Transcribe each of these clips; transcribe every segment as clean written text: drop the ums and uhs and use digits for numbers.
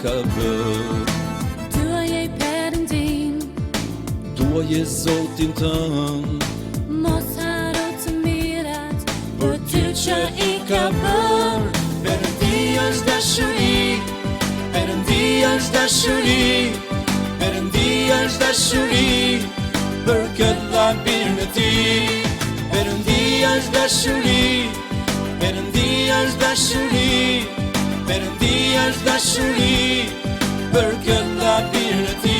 ka vë. Tua je Perëndim, Tua je Zotin tënd, mos haro të mirat për ty që I ka bërë. Perëndi është dashuri, Perëndi është dashuri, Perëndi është dashuri, për këtë dha birën e Tij. Perëndi është dashuri, Perëndi është dashuri, Perëndi është dashuri, për këtë dha birën e Tij.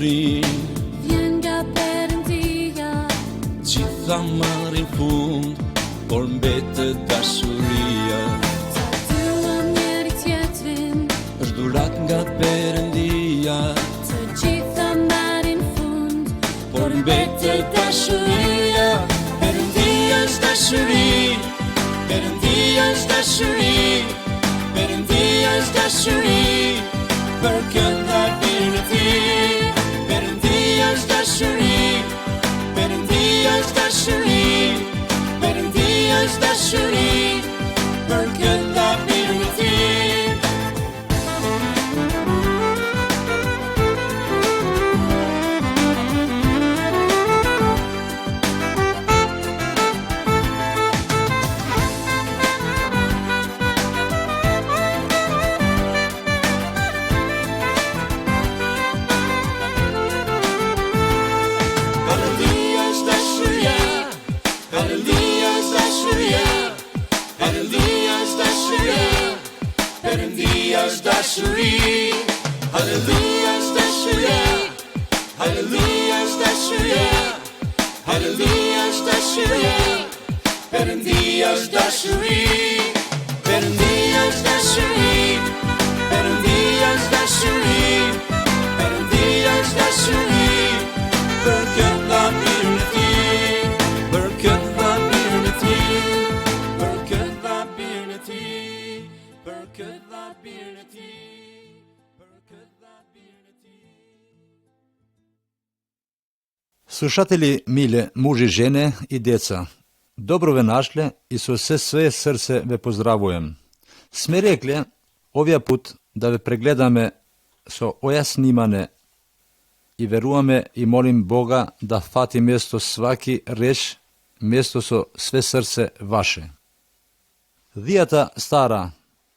Vjen nga Perëndia, Gjitha marrin fund, por mbetet dashuria. ta duam njëri tjetrin, Është dhurat nga Perëndia, të gjitha marrin fund, por mbetet dashuria. Perëndia është dashuri, Perëndia është dashuri, Perëndia është dashuri, për këtë dha birën e Tij. Perëndia është dashuri, Perëndia është dashuri, Perëndia është dashuri, për këtë dha birën e Tij. Halleluja është dashuria, Halleluja është dashuria, Halleluja është dashuria, Perëndia është dashuri. Halleluja është dashuria, Halleluja është dashuria, Halleluja është dashuria, Perëndia është dashuri. Perëndia është dashuri, Perëndia është dashuri, Perëndia është dashuri, për këtë dha birën e Tij, për këtë dha birën e Tij, për këtë dha birën e Tij, për këtë dha birën e Tij, për këtë dha birën e Tij. Слушатели миле, мужи, жене и деца, добро ве нашле и со се свое срце ве поздравувам. Сме рекле овија пут да ве прегледаме со оја снимане и веруваме и молим Бога да фати место сваки реч, место со све срце ваше. Вијата стара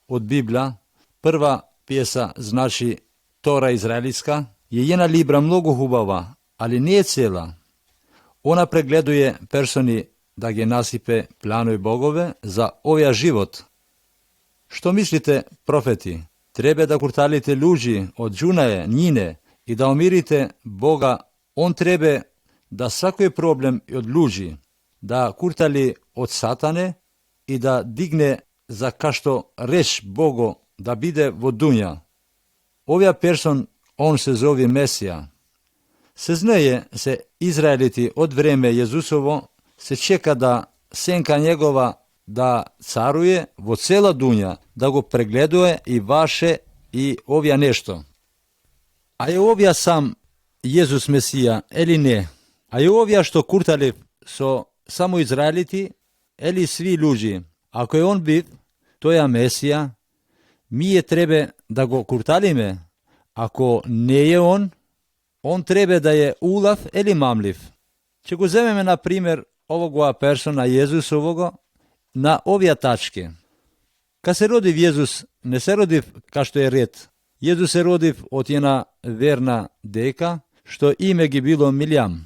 од Библа, прва пиеса значи Тора израелитска, е една либра многу хубава, али не е цела. Она прегледуе персони да ги насипе планови богове за овој живот. Што мислите, профети? Треба да курталите луѓи од джунае, нине и да умирите Бога. Он треба да секој проблем од луѓи да куртали од Сатане и да дигне за кашто реч Бого да биде во дуња. Овоја персон, он се зови Месија. Се знае се израелити од време Језусово се чека да сенка негова да царуе во цела дуња, да го прегледуе и ваше и овија нешто. А е овија сам Језус Месија или не? А е овија што курталев со само израелити или сви луѓи? Ако е он бив, тоја Месија, ние треба да го курталиме. Ако не е он треба да е улав или мамлив. Ќе го земеме на пример овогоа персона Језусового на овија тачки. Ка се родив Језус, не се родив ка што е ред. Језус се родив од една верна дека, што име ги било Милјам.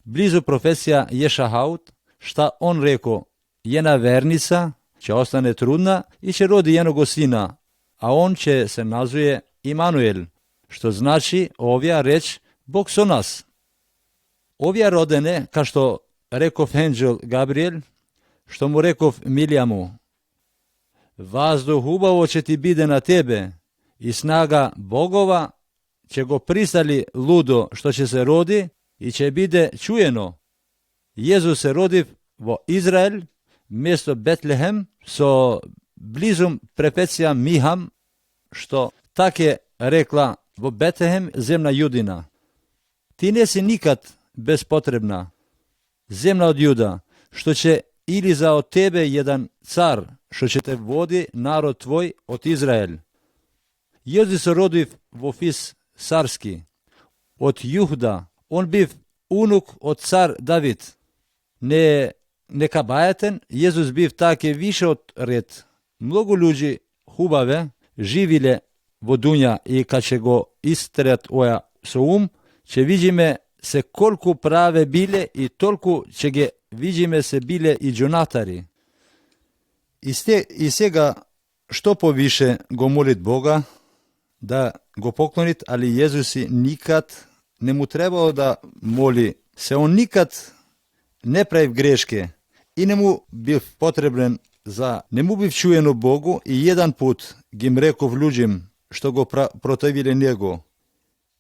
Близу професија Јешахаут, шта он реко, една верница ќе остане трудна и ќе роди едного сина, а он ќе се назуе Имануел, што значи овја реч Бог со нас. Овја родене, ка што реков енџел Габриел, што му реков Милјаму, ваздух убаво ќе ти биде на тебе и снага Богова ќе го присали лудо што ќе се роди и ќе биде чуено Језус се родив во Израел, место Бетлехем, со близум префеција Михам, што таке рекла во Бетлехем, земна Јудина. Ти не си никад безпотребна, земна од Јуда, што ќе илиза од тебе еден цар, што ќе те води народ твој од Израел. Јозеф се родив во Фис Сарски, од Јухда. Он бив унук од цар Давид. Нека бајатен, Језус бив таке више од ред. Многу луѓи хубаве живиле во дуња и кога ќе го истерат оја со ум, ќе видиме се колку праве биле и толку ќе ги видиме се биле и џунатари. И сега, што повише го молит Бога да го поклонит, али Језуси никад не му требало да моли. Се он никад не правив грешке и не му бив потребен не му бив чуено Богу и еден пут ги реков луѓим што го противиле него.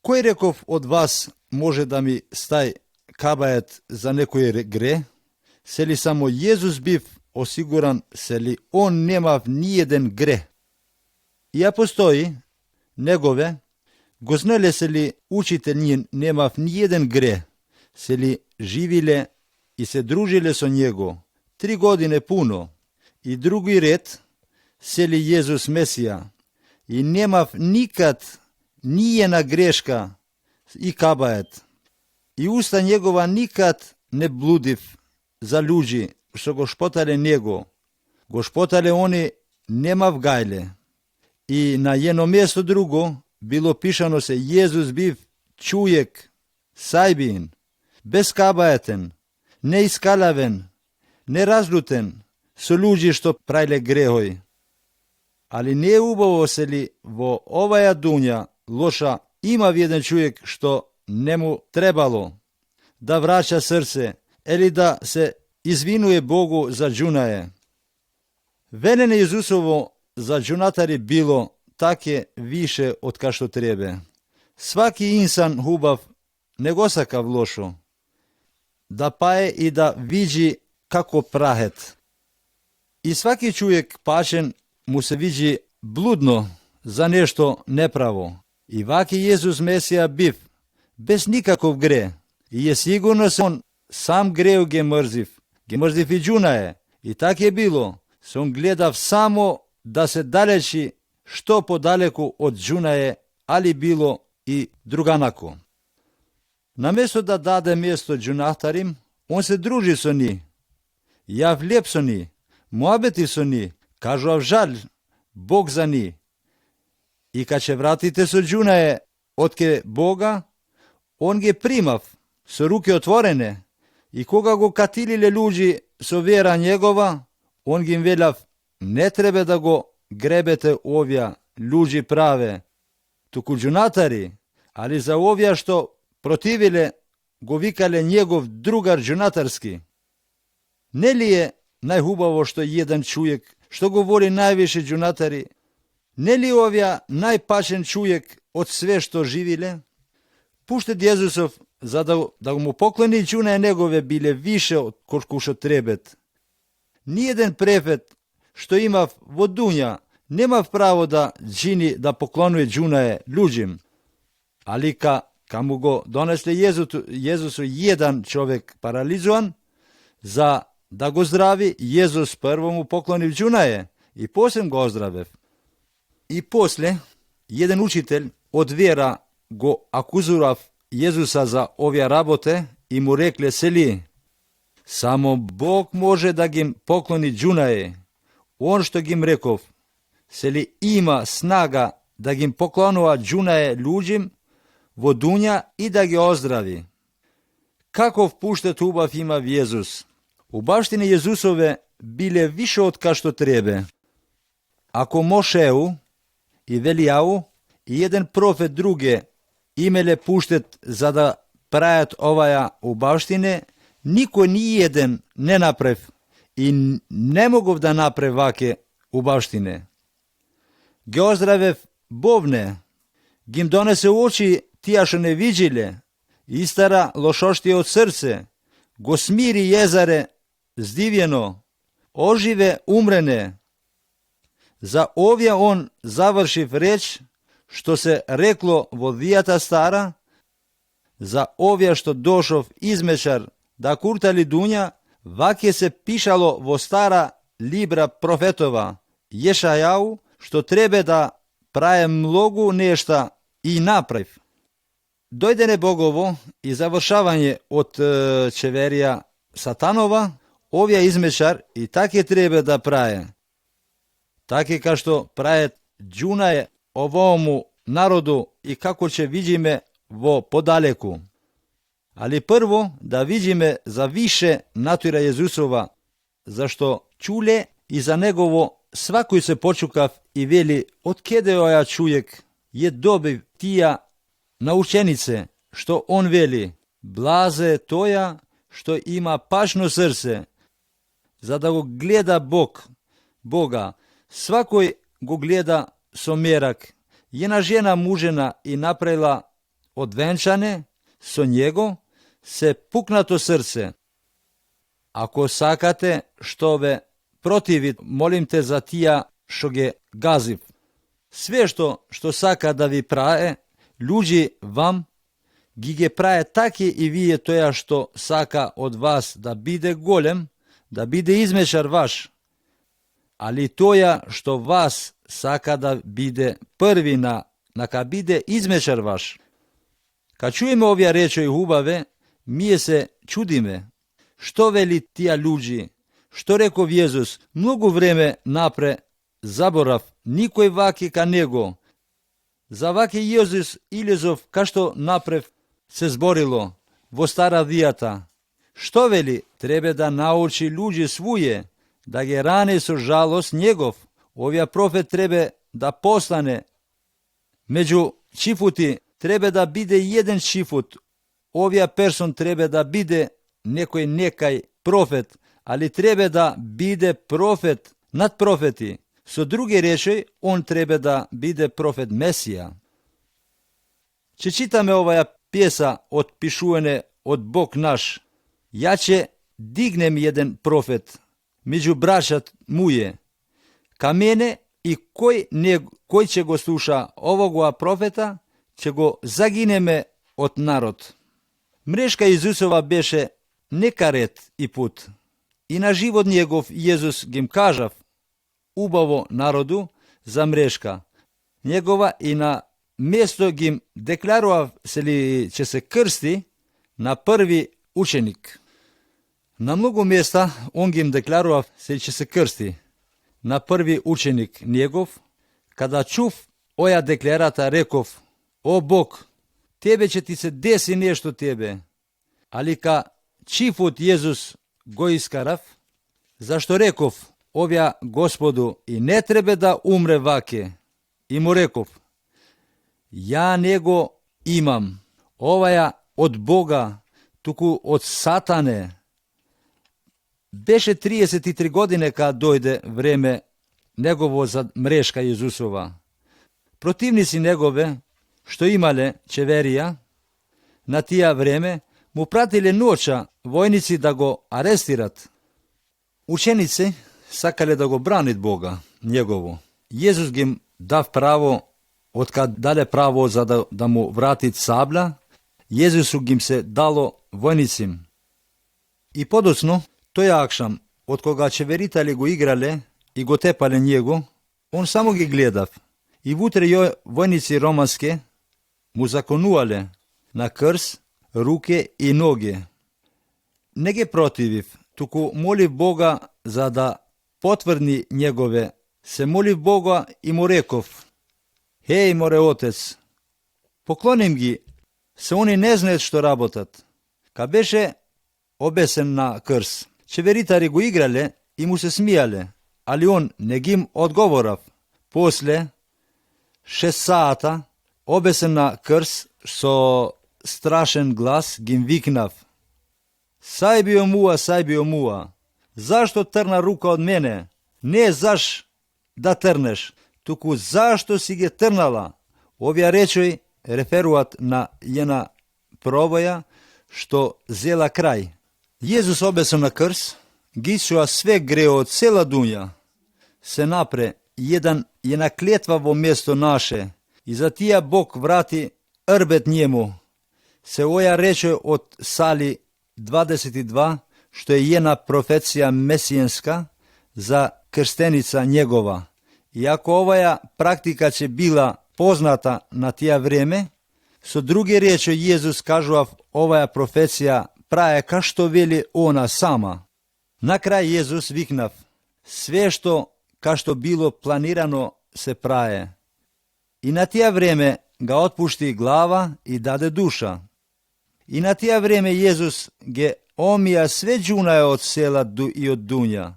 Кој реков од вас може да ми стај кабајат за некој гре? Се ли само Језус бив осигуран, се ли он немав ниеден гре? И апостои негове го знеле се ли учител немав ниеден гре, се ли живиле и се дружиле со него 3 години пуно, и други ред се ли Језус Месија, и немав никад ниена грешка и кабајат, и уста негова никад не блудив за луѓи што го шпотале него, го шпотале они немав гајле. И на едно место друго било пишано се Језус бив чујек, сајбин, бескабајатен, неискалавен, неразлутен со луѓи што прајле грехој. Али не е убаво се ли во оваја дуња лоша има еден човек што не му требало да враќа срце или да се извинуе Богу за џунае. Велене Језусово за џунатари било таке више од кај што требе. Сваки инсан хубав не го сакав лошо, да пае и да види како прахет. И сваки човек пачен му се види блудно за нешто неправо. И ваки Језус Месија бив без никаков гре. И е сигурно се он сам грео ги мрзив и џунае. И така е било. Се он гледав само да се далечи што подалеку од џунае, али било и друганако. Наместо да даде место џунатарим, он се дружи со ни, јав леп со ни, муабети со ни, кажував жал Бог за ни. И кога ќе вратите со џунае отке Бога, он ги примав со руки отворене. И кога го катилиле луѓи со вера негова, он ги им велав, не треба да го гребете овија луѓи праве, туку џунатари, али за овија што противиле го викале негов другар џунатарски. Не ли е најхубаво што еден човек што го воли највише џунатари, не ли овја најпачен човек од све што живиле? Пуштет Језусов за да му поклони џунае негове биле више од колку што требет. Ниеден префет што имав во дуња немав право да джини да поклонува џунае луѓим, али ка му го донесле Језусу еден човек парализуван, за да го здрави, Језус прво му поклонив џунае и после го оздравев. И после, еден учител од вера го акузурав Језуса за овие работе и му рекле сели, само Бог може да ги поклони џунае. Он што ги реков, сели има снага да ги поклонува џунае луѓим во дуња и да ги оздрави. Каков пуштет убав има Језус. Убавштине Језусове биле више од кај што требе. Ако Мошеу и Велијау и еден профет друге имеле пуштет за да прајат оваја убавштине, никој ни еден не направ и не могов да направ ваке убавштине. Ги оздравев бовне, ги им донесе очи тија што не виджиле, истара лошошти од срце, го смири језаре здивјено, оживе умрене. За овја он завршив реч, што се рекло во вијата стара, за овја што дошов измечар да куртали дуња, ваќе се пишало во стара либра профетова, Јешајау, што требе да прае многу нешта и направив. Дојдене Богово и завршавање од чеверија Сатанова, овја измечар и таке требе да прае. Таке ка што прајат џунаје овоому народу и како ќе видиме во подалеку. Али прво да видиме за више натура Језусова, зашто чуле и за негово свакој се почукав и вели, од кеде оја човек ја добив тија наученице, што он вели, блазе е тоја што има пашно срце, за да го гледа Бога. Свакој го гледа со мерак. Една жена мужена и направила одвенчане со него, се пукнато срце. Ако сакате што ве противит, молим те за тија што ге газив. Све што сака да ви прае, луѓе вам, ги прае таки и вие тоја што сака од вас да биде голем, да биде измечар ваш. Али тоја што вас сака да биде први нака биде измечар ваш. Ка чуеме овие речи хубаве, мие се чудиме. Што вели тија луѓе? Што реков Језус? Многу време напре заборав, никој ваки ка него. За ваки Језус илезов, кашто напрев се зборило во стара вијата. Што вели? Требе да научи луѓе своје, да ги ране со жалост негов. Овија профет требе да постане. Меѓу чифути требе да биде еден чифут. Овија персон требе да биде некај профет, али требе да биде профет над профети. Со други речи, он требе да биде профет Месија. Че читаме оваа пјеса од пишување од Бог наш. Ја ќе дигнем еден профет меѓу брачат мује. Ка мене и кој ќе го слуша овогоа профета, ќе го загинеме од народ. Мрешка Исусова беше некарет и пут. И на живот негов Језус гим кажав убаво народу за мрешка. Негова и на место гим декларував се ли ќе се крсти на први ученик. На многу места он гим декларував се ли ќе се крсти на први ученик негов. Када чув оја декларата реков, о Бог, тебе ќе ти се деси нешто тебе. Али ка чифот Језус го искарав, зашто реков, овја Господу и не требе да умре ваке. И му реков, ја не го имам, оваја од Бога, туку од Сатане. Беше 33 години кога дојде време негово за мрешка Језусова. Противници негове, што имале чеверија, на тија време му пратиле ноќа војници да го арестират. Ученици сакале да го бранит Бога, негово. Језус ги дав право, откад даде право за да му вратит сабла, Језусу гим се дало војницим. И подоцно, тој акшам, од кога чеверитали го играле и го тепале него, он само ги гледав. И вутре војници романски му законувале на крст, руке и ноге. Не ги противив, туку молив Бога за да потврди негове. Се молив Бога и му реков, хеј, море Отец, поклоним ги, се они не знаат што работат. Ка беше обесен на крст, чеверитари го играле и му се смијале, али он не гим одговорав. После 6 сата, обесен на крст, со страшен глас гим викнав, Сајбио муа, зашто трна рука од мене? Не заш да трнеш, туку зашто си ги трнала? Овие речи реферуваат на една пробоја што зела крај. Језус обесо на крс, ги исуа све грео од цела дуња. Се напре, еден е на клетва во место наше, и за тија Бог врати рбет njemu. Се оја рече од Сали 22, што е една профеција месијанска за крстеница njegova. Иако оваја практика ќе била позната на тија време, со други речи Језус кажував оваја профеција прае ка што вели она сама. На крај Језус викнав: све што ка што било планирано се прае. И на тија време га отпушти глава и даде душа. И на тија време Језус ге омија све џунаја од села и од дуња.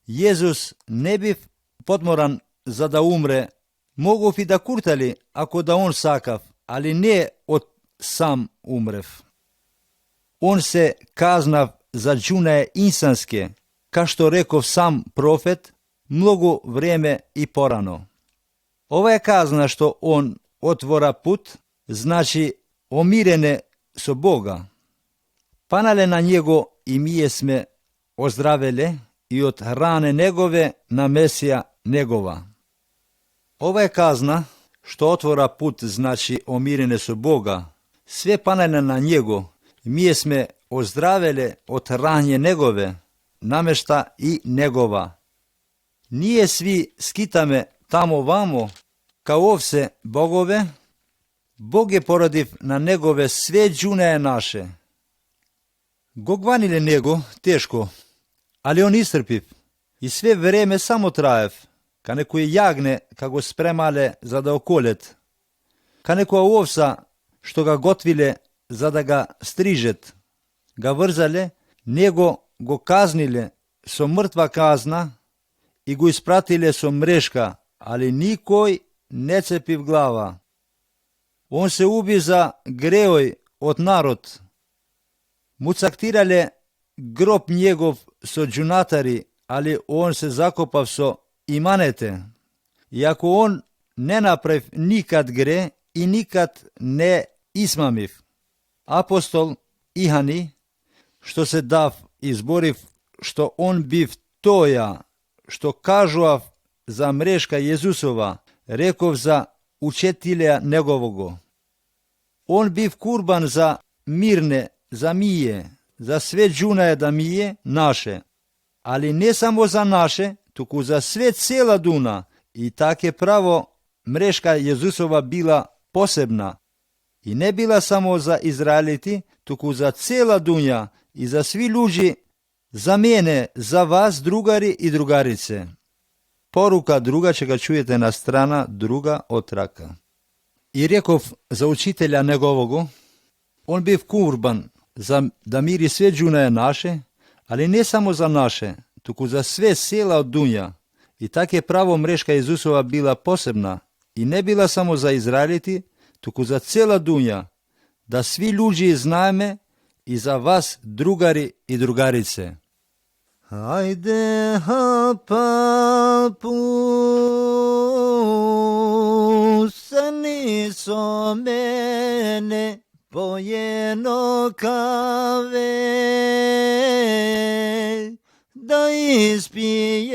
Језус не бив подморан за да умре, могов и да куртали ако да он сакав, али не од сам умрев. Он се казнав за џунаја инсанске, ка што реков сам профет, многу време и порано. Ова е казна што он отвора пут, значи омирене со Бога. Панале на него и ние сме оздравеле и од ране негове на Месија негова. Ова е казна што отвора пут, значи омирене со Бога. Све панале на него, ние сме оздравеле од рање негове, намешта и негова. Ние сви скитаме тамо-вамо, као овце богове, Бог е породив на негове све џунаја наше. Го гваниле него тешко, али он истрпив и све време само траев, ка некој јагне ка го спремале за да околет, ка некоја овца што га готвиле за да га стрижет, га врзале, него го казниле со мртва казна и го испратиле со мрешка, али никој не цепив глава. Он се уби за греој од народ. Му цактирале гроб njegov со џунатари, али он се закопав со иманете. Иако он не направив никад гре и никад не измамив. Апостол Ихани, што се дав и зборив што он бив тоја, што кажував за мрешка Језусова, реков за учетилеја негового. Он бив курбан за мирне, за мие, за све џунаја да мие наше, али не само за наше, туку за све цела дуна, и таке право мрешка Језусова била посебна, и не била само за израелити, туку за цела дуња и за сви луѓи, за мене, за вас, другари и другарице. Порука друга ќе га чуете на страна друга од рака. И реков за учителја негового, он бив курбан за да мири све џунаја наше, али не само за наше, туку за све села од дуња. И таке право мрешка Језусова била посебна и не била само за израелити, туку за цела дуња, да сви луѓи знаеме и за вас, другари и другарице. Ајде папу, сани со мене по едно каве, да испиеме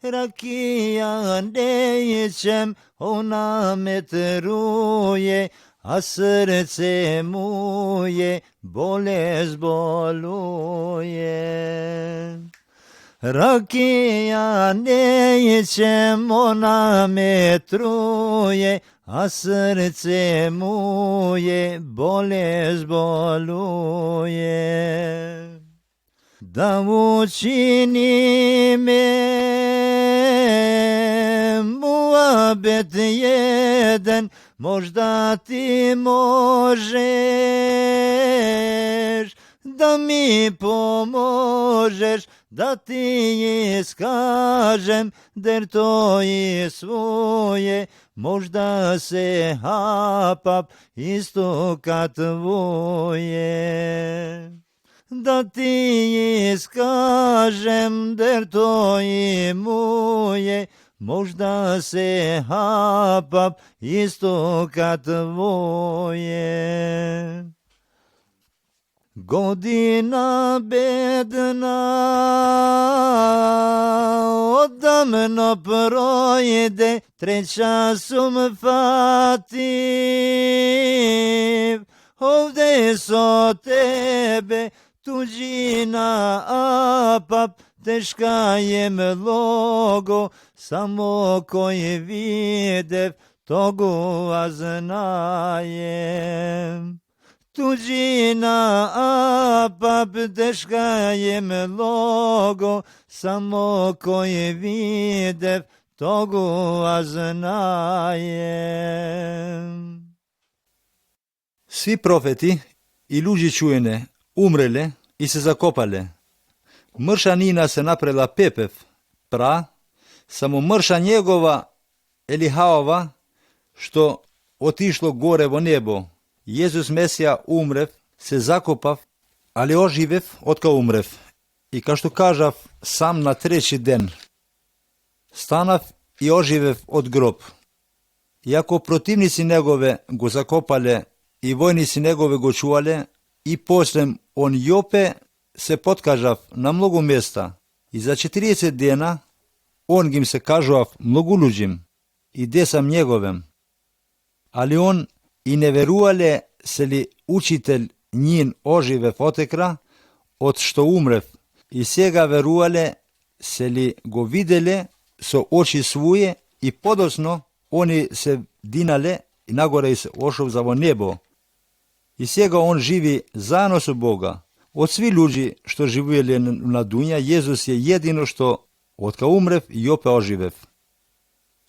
ракија, не ечем, она ме труе, а срце мује болест болуе. Ракија не ечем, она ме труе, а срце мује болест болуе. Да учини ме муабет еден, можда ти можеш да ми поможеш, да ти искажем дер тој своје, можда се хапап исто ка твоје. Да ти искажем дер тој моје, можда се хапап исто ка твоје. Godina bedna odamno projede, treća sum fativ. Ovde so tebe tuđina apap, teška je mnogo, samo koje videv, togu znajem. Tuđina apap, teška je mnogo, samo koje videv, togu znajem. Svi profeti i ľudži čujene umrele i se zakopale. Mrša Nina se naprela pepев, pra, samo mrša njegova Elihaova, što otišlo gore vo nebo. Jezus Mesija umrev, se zakopav, ali oživev otka umrev. I kao što kažav sam na treći den, stanav i oživev od grob. Iako protivnici njegove go zakopale i vojnici njegove go čuvale, i poslem on Jope se potkažav na mnogo mjesta. I za 40 dena on gim se kažav mnogo ľuđim i desam njegovem. Ali on i ne veruvale se li učitelj njin oživev otekra, od što umrev, i sjega veruvale se li go videle so oči svoje i podosno oni se dinale i nagore i se ošov za vo nebo. I sjega on živi zajedno su Boga. Od svi ljudi što živjeli na dunja, Jezus je jedino što otka umrev i opet oživev.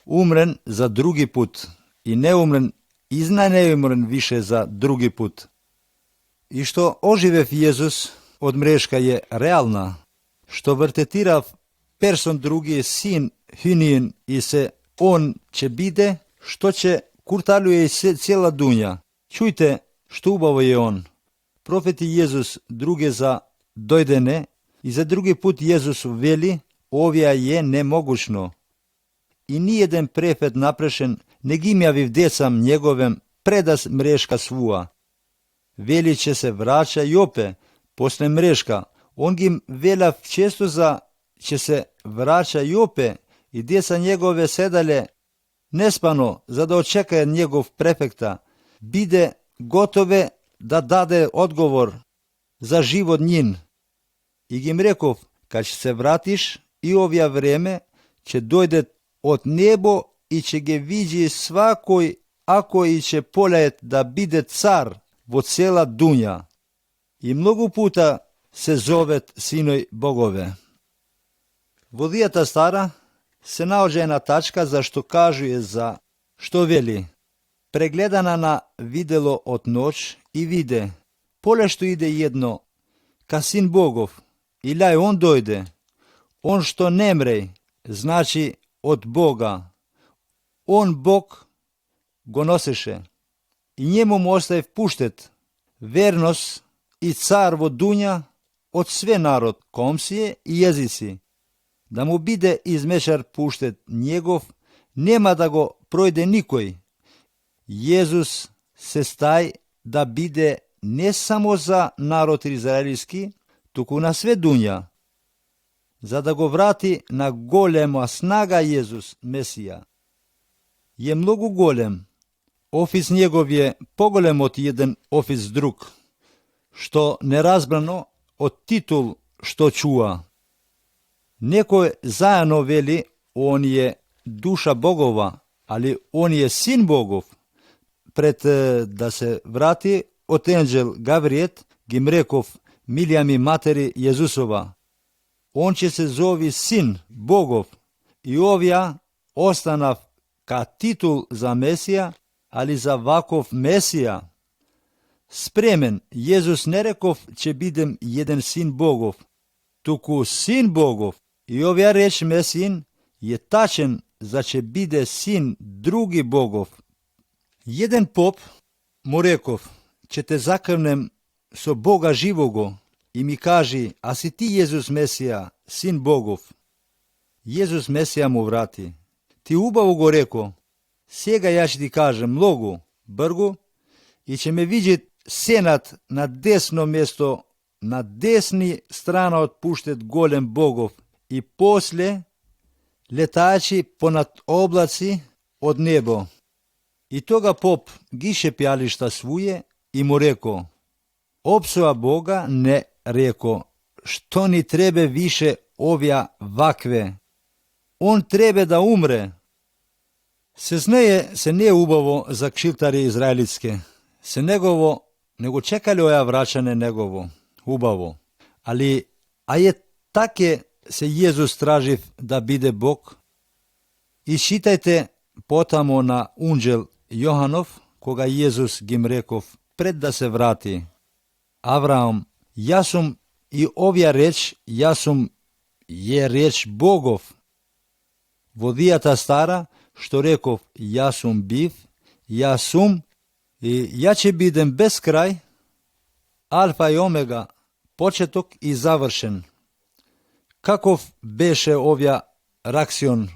Umren za drugi put i ne umren izna ne umren više za drugi put. I što oživev Jezus od mreška je realna, što vrtetirav person drugi sin hynin i se on će bide, što će kurtaluje cijela dunja. Čujte, što ubavo je on. Profeti Jezus druge za dojdene i za drugi put Jezus veli, ovija je nemogućno. I nijedan prefet naprešen ne gimjavi vdecam njegovem predas mreška svua. Veli će se vraća i opet, posle mreška. On gim vela često za će se vraća i opet i deca njegove sedale nespano, za da očekaje njegov prefekta, bide gotove da dade odgovor za život njin. I gim rekov, kad se vratiš i ovja vreme, će dojde od nebo i će ge vidži svakoj, ako i će polajet da bide car vo cela dunja. I mnogo puta se zove sinoj Bogove. Vodijata stara se naođe jedna tačka za što kažuje za što veli. Pregledana na videlo od noć i vide, pole što ide jedno, ka sin Bogov, i laj on dojde, on što ne mrej, znači od Boga. On Bog go nosiše i njemu mu ostaje puštet vernost i car vo dunja od sve narod, komsije i jezici. Da mu bide izmešar puštet njegov, nema da go projde nikoj. Jezus se staj da bide ne samo za narod izraelski, tuku na sve dunja. Za da go vrati na golema snaga Jezus, Mesija. Je mnogo golem. Ofis njegov je pogolem od jedan ofis drug, što nerazbrano od titul što čuva. Neko zajedno veli, on je duša Bogova, ali on je sin Bogov. Pred da se vrati, od anđel Gavrijet gim rekov milijami materi Jezusova. On će se zovi sin Bogov i ovja ostanav ka titul za Mesija, ali za vakov Mesija. Spremen, Jezus ne rekov će bidem jedan sin Bogov, tuku sin Bogov. I ovja reč Mesin je tačen za će bide sin drugi Bogov. Jedan pop mu rekov, će te zakrvnem so Boga živogo i mi kaži, a si ti Jezus Mesija, sin Bogov. Jezus Mesija mu vrati, ti ubavo go reko, sjega ja će ti kažem mnogo, brgo, i će me vidjet сенат на десно место, на десни страна од пуштет голем богов и после летаачи понад облаци од небо. И тога поп ги шепјалишта своје и му реко: "Опсува Бога, не реко, што ни требе више овја вакве. Он требе да умре." Се знае, се не е убаво за кшилтари израелитске. Се негово, не го чекале оја врачане негово. Убаво. Али, е таке се Језус тражив да биде Бог. И читајте потамо на унџел Јоханов, кога Језус гим реков пред да се врати: "Авраам, јас сум и овја реч, јас сум е реч Богов. Во дијата стара, што реков, јас сум бив, јас сум и ја ќе бидем без крај, алфа и омега, почеток и завршен." Каков беше овја раксион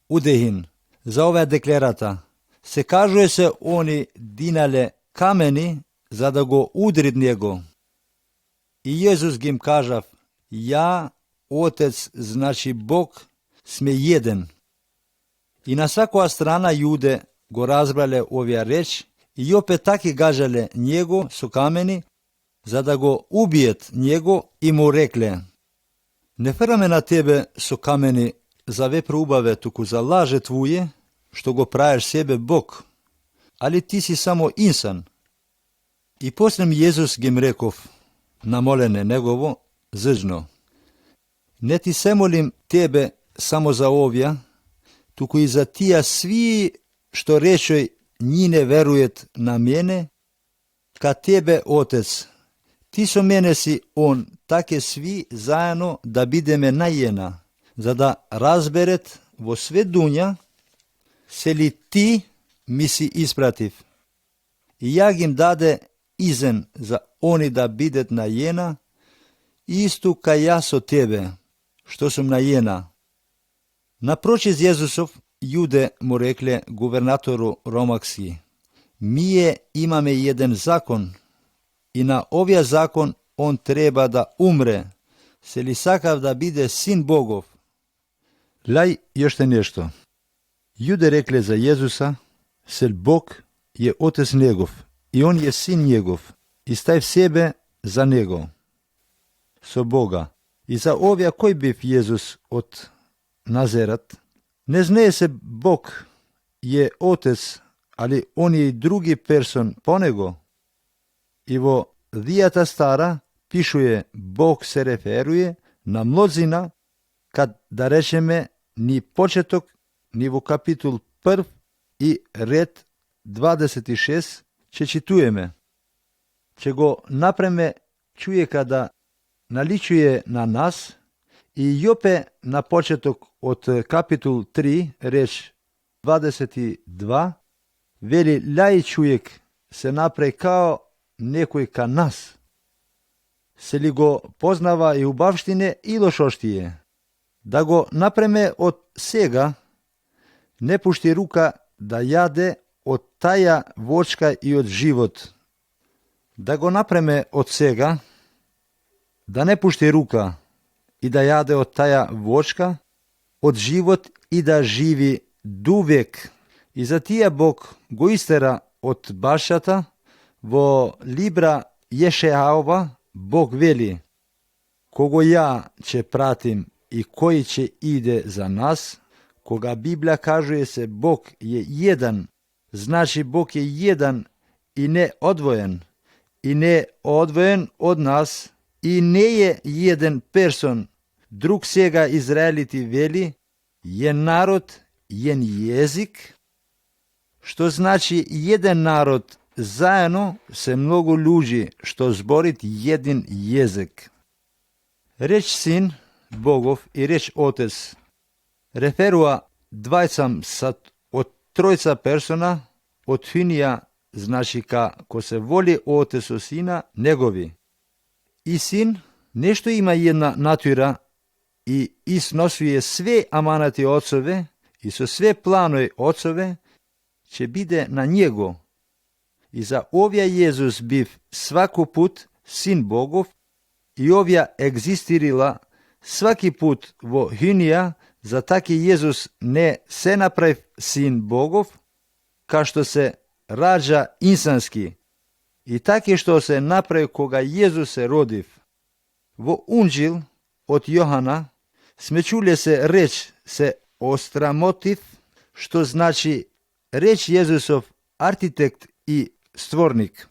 удехин за оваа деклерата? Се кажуе се они динале камени за да го удрид него. И Језус гим кажав: "Ја, Отец, значи Бог, сме еден." И на секоја страна јуде го разбрале овја реч и опет таки гажале него со камени за да го убиет него и му рекле: "Не фраме на тебе со камени за вепре убаве, туку за лаже твоје, што го праеш себе Бог, али ти си само инсан." И после Језус гим реков на молене негово зжно: "Не ти се молим тебе само за овја, туку и за тија сви што речој ни не верует на мене, ка тебе, Отец. Ти со мене си он, таке сви заедно да бидеме најена, за да разберет во све дуња се ли ти ми си испратив. И ја гим даде изен за они да бидет најена, исту кај јас со тебе, што сум најена." Напрочиз Језусов, јуде му рекле гувернатору ромакски: "Мие имаме еден закон, и на овја закон он треба да умре, се ли сакав да биде син Богов." Лај јоште нешто. Јуде рекле за Језуса: "Сел Бог е Отец негов, и он е син негов, и стај себе за него." Со Бога. И за овја кој бив Језус од Назерат? Не знае се Бог е Отец, али он е и други персон по него. И во дијата стара пишуе Бог се реферуе на млозина, кад да речеме ни почеток, ни во капитул 1 и ред 26 ќе читуеме. Ќе го напреме човека да наличуе на нас, и јопе на почеток од капитул 3, реч 22, вели лај човек се напре као некој ка нас. Се ли го познава и убавштине и лошоштие. Да го напреме од сега, не пушти рука да јаде од таја вочка и од живот. Да го напреме од сега, да не пушти рука и да јаде од таја вочка, од живот и да живи дувек. И за тие Бог го истера од башата. Во Либра Јешеаова Бог вели: "Кого ја ќе пратим и кој ќе иде за нас?" Кога Библија кажуе се Бог е еден, значи Бог е еден и не одвоен. И не одвоен од нас, и не е еден персон. Друг сега израелити вели: "Јен народ, јен језик", што значи еден народ. Заедно се многу луѓи што зборит еден језик. Реч Син Богов и реч Отец реферуа двајцам сад од тројца персона, од финија, значи ко се воли Отец со Сина негови. И Син нешто има една натура и исносуе све аманати Отцове и со све планови Отцове ќе биде на него. И за овја Језус бив сваку пут Син Богов и овја екзистирила сваки пут во хинија, за таки Језус не се направив Син Богов, ка што се раđа инсански, и таки што се направи кога Језус се родив. Во Унџил од Јохана сме чуле се реч се острамотив, што значи реч Језусов архитект и створник.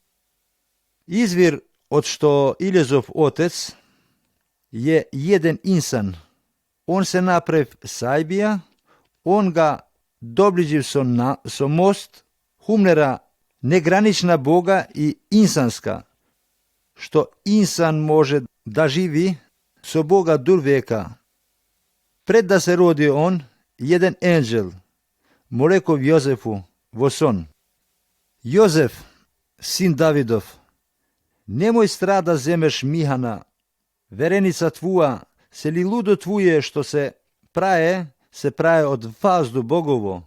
Извир од што илезов Отец е еден инсан. Он се направив сајбија, он га доближив со мост, хумнера негранична Бога и инсанска, што инсан може да живи со Бога дур века. Пред да се роди он, еден енџел му реков Јозефу во сон: Јозеф, син Давидов, немој страх да земеш Михана, вереница твоја, се ли лудо твоје што се праe од вазду Богово.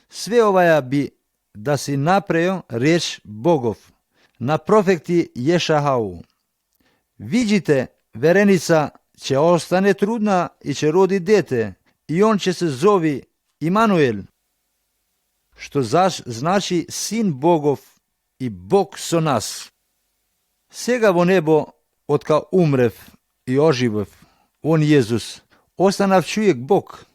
Све оваја би да си направил реч Богов на профети Јешахау. Видите, вереница ќе остане трудна и ќе роди дете, и он ќе се зови Имануел, што значи Син Богов и Бог со нас. Сега во небо, откако умрев и оживев, он Језус, останав човек Бог.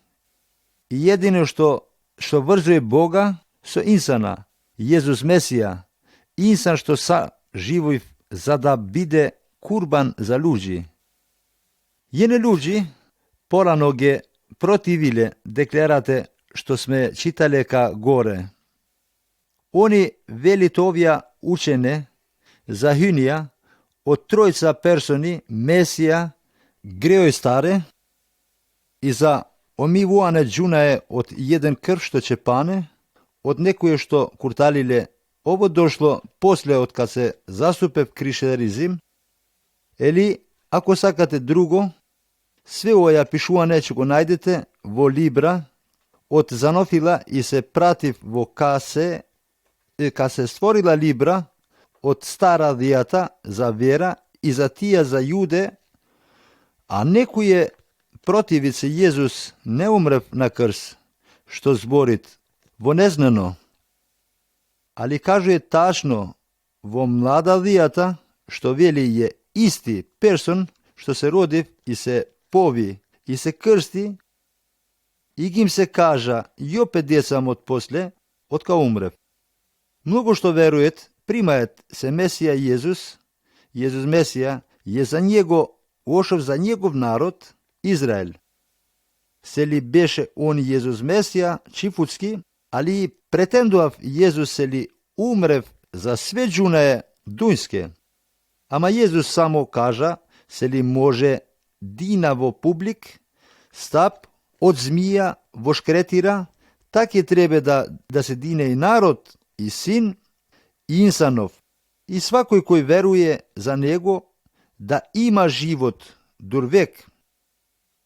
И едино што врзуе Бога со инсана, Језус Месија, инсан што живив за да биде курбан за луѓи. Јене луѓи порано ге противиле декларате што сме читале ка горе. Они велит овја учене за хинија од тројца персони, Месија, греој старе, и за омивуване џунае од еден крв што ќе пане, од некој што курталиле, ово дошло после од кад се заступев криштеризим, или, ако сакате друго, све овоја пишување ќе го најдете во Либра, од Занофила и се пратив во ка се створила Либра, од стара дијата за вера и за тија за јуде, а некоје противице Језус не умрев на крст, што зборит во незнано. Али кажуе тачно во млада дијата, што вели е исти персон, што се родив и се пови и се крсти, и гим се кажа и опет децам од после, откако умрев. Многу што верует, примаат се Месија Језус Месија е за него, ошов за негов народ, Израел. Се ли беше он Језус Месија, чифуцки, али претендував Језус се ли умрев за све џунае дујске. Ама Језус само кажа, се ли може дина во публик, стап од змија во шкретира, таки требе да се дине и народ, и син, и инсанов, и свакој кој веруе за него, да има живот дур век.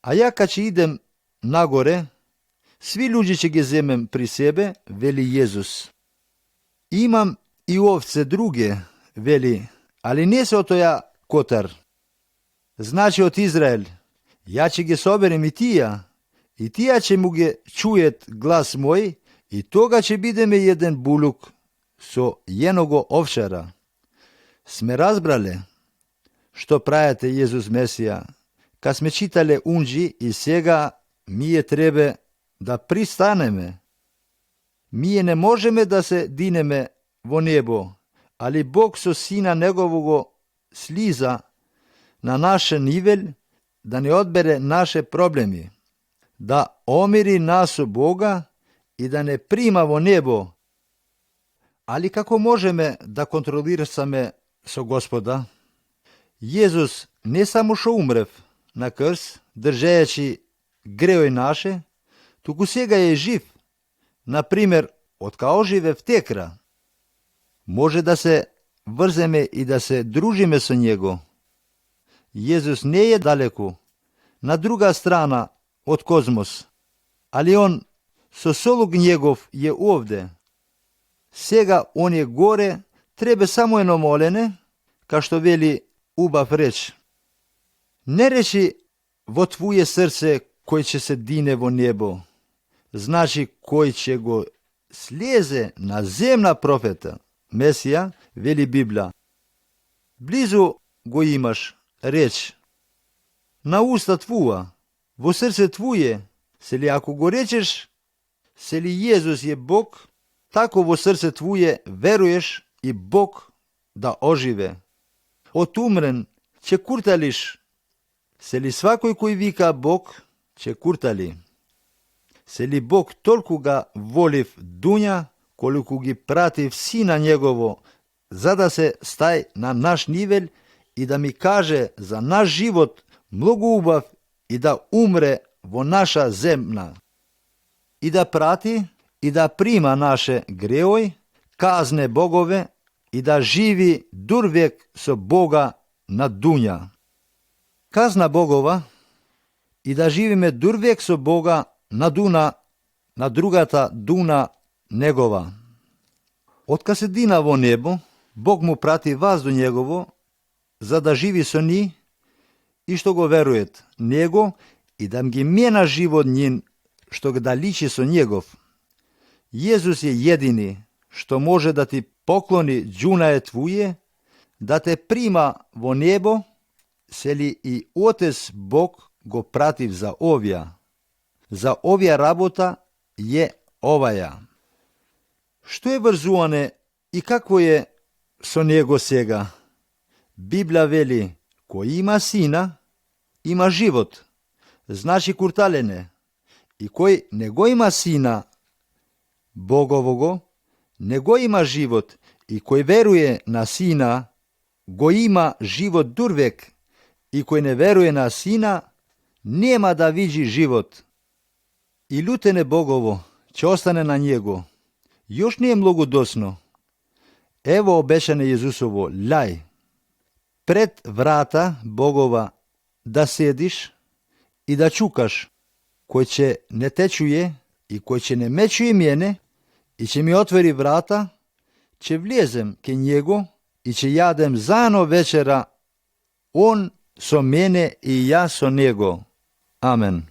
А ја кај идем нагоре, сви луѓе ќе ги земем при себе, вели Језус. Имам и овце друге, вели, али не се од тоја котар. Значи од Израел, ја ќе ги соберем и тија ќе му ги чует глас мој, и тога ќе бидеме еден булук со јеного овчара. Сме разбрале што праете Језус Месија, ка сме читале Унџи и сега мие требе да пристанеме. Мие не можеме да се динеме во небо, али Бог со Сина Негового слиза на наше нивел да не одбере наше проблеми, да омири нас со Бога и да не прима во небо. Али како можеме да контролираме со Господа? Језус не само што умрев на крст, држејачи греој наше, туку сега е жив. Например, откако оживев текра. Може да се врземе и да се дружиме со него. Језус не е далеку, на друга страна од космос, али он со солук негов е овде. Сега он е горе, Требе само едно молене, кај што вели убав реч. Не речи во твоје срце кој ќе се дине во небо, значи кој ќе го слезе на земна профета, Месија, вели Библа. Близу го имаш реч. На уста твоја, во срце твоје, се ли ако го речеш, се ли Језус е Бог, тако во срце твоје веруеш и Бог да оживе. Од умрен ќе курталиш, се ли свакој кој вика Бог, ќе куртали. Се ли Бог толку га волив дуња, колку ги пратив сина негово, за да се стај на наш нивел и да ми каже за наш живот многу убав и да умре во наша земна. И да прати и да прима наше греој, казне богове и да живи дурвек со Бога на дуња. Казна богова и да живиме дурвек со Бога на дуна, на другата дуна негова. Откај се дина во небо, Бог му прати ваздух негово, за да живи со ни и што го верует него и да ги мена живот нин, што да личи со негов. Језус е едини што може да ти поклони џунае твоје, да те прима во небо, се ли и Отец Бог го пратив за овија. За овија работа е оваја. Што е врзуване и какво е со него сега? Библа вели, кој има сина, има живот, значи курталене. И кој не го има сина Богового, не го има живот, и кој веруе на сина, го има живот дурвек, и кој не веруе на сина, нема да види живот. И лутене Богово ќе остане на него. Још не е многу досно. Ево обешане Језусово, лај. Пред врата Богова да седиш и да чукаш, кој ќе не те чуе и кој ќе не ме чуе мене и ќе ми отвори врата, ќе влезем ке него и ќе јадем заедно вечера, он со мене и јас со него. Амен.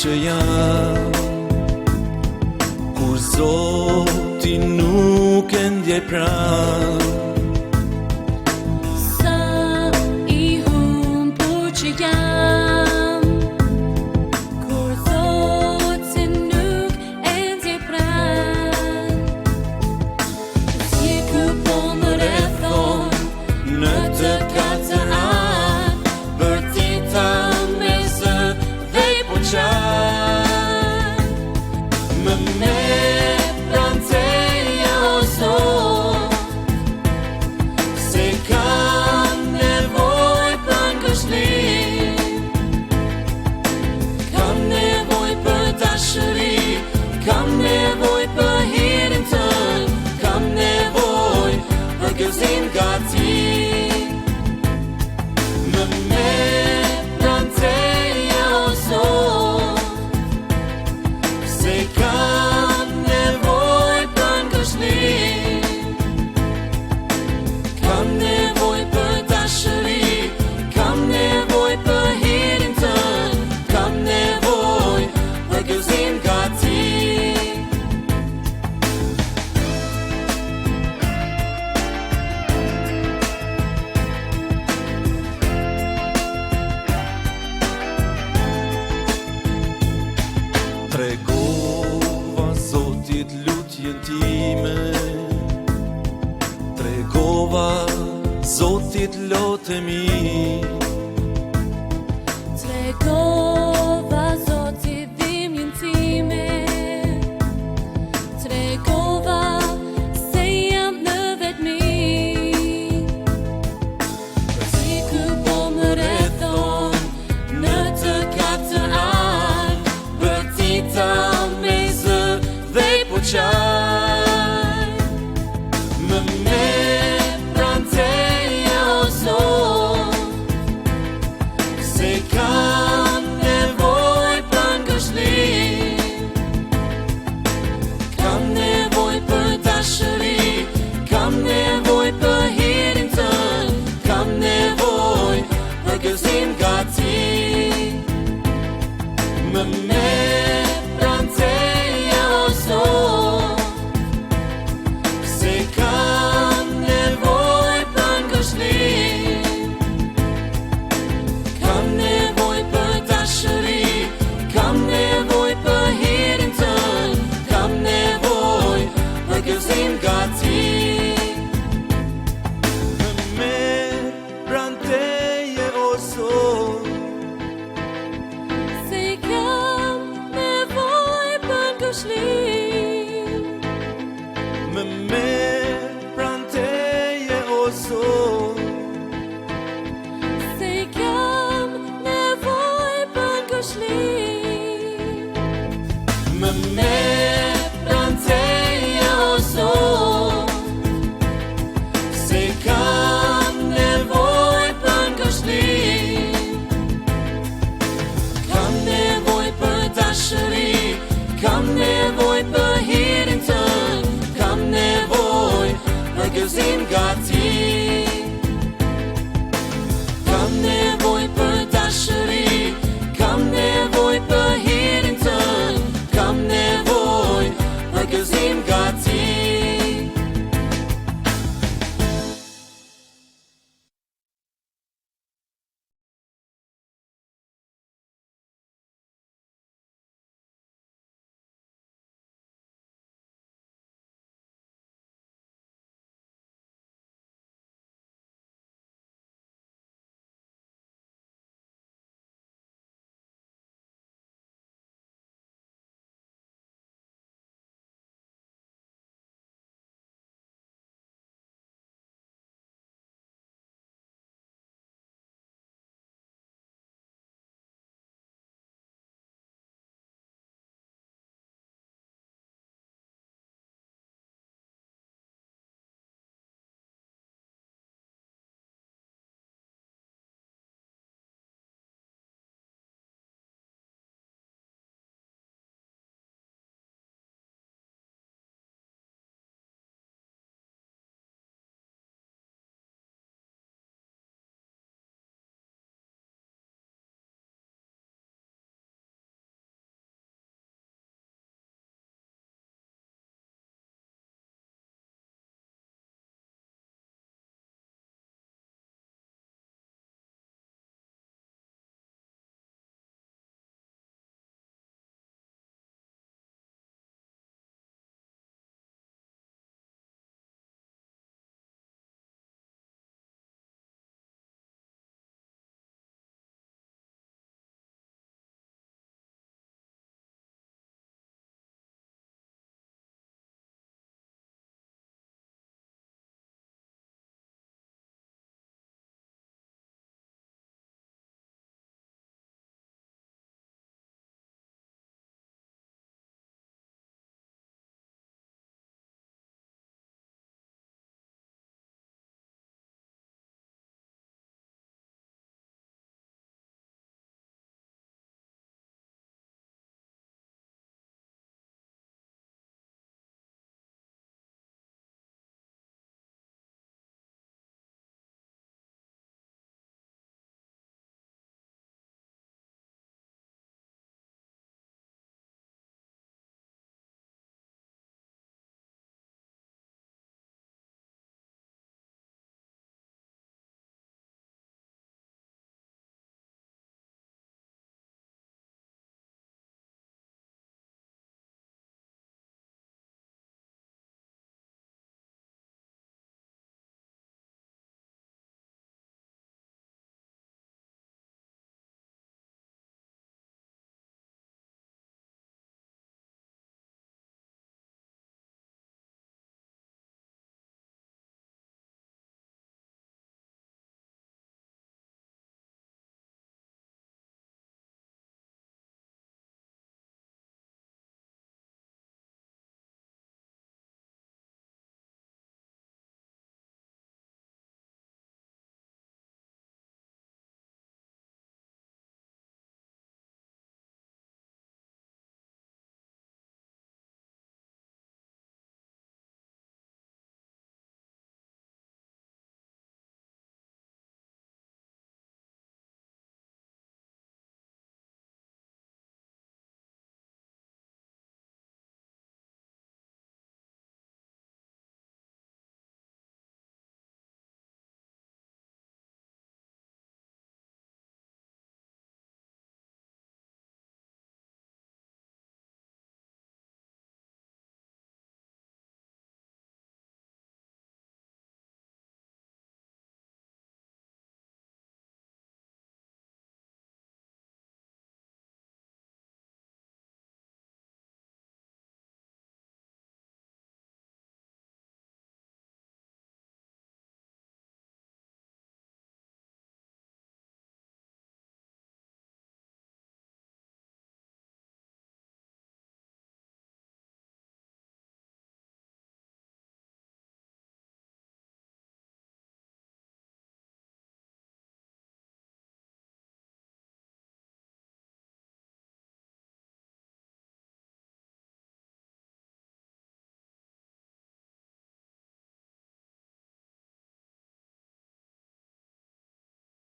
Që jam kur Zoti nuk e ndjej pran. Sa i humbur që jam kur Zoti nuk e ndjej pran. Si ku po më rrethon në të katër anë, bërtita me zë dhe i poqar. Kam nevoj për hirin tën, kam nevoj për gëzim nga ti. Më merr pranë teja o Zot, se kam nevoj për ngëshnim. Kam nevoj për dashuri, kam nevoj për hirin tën, kam nevoj për gëzim nga ti. Tregova Zotit lutjen time, tregova Zotit lotemi. Tregova oso. Se kam nevoj për këshlim, Më ne pranteja oso. se kam Nevoj për këshlim, kam nevoj për dashuri, kam nevoj për hirin tënd, kam nevoj për gëzim nga ti.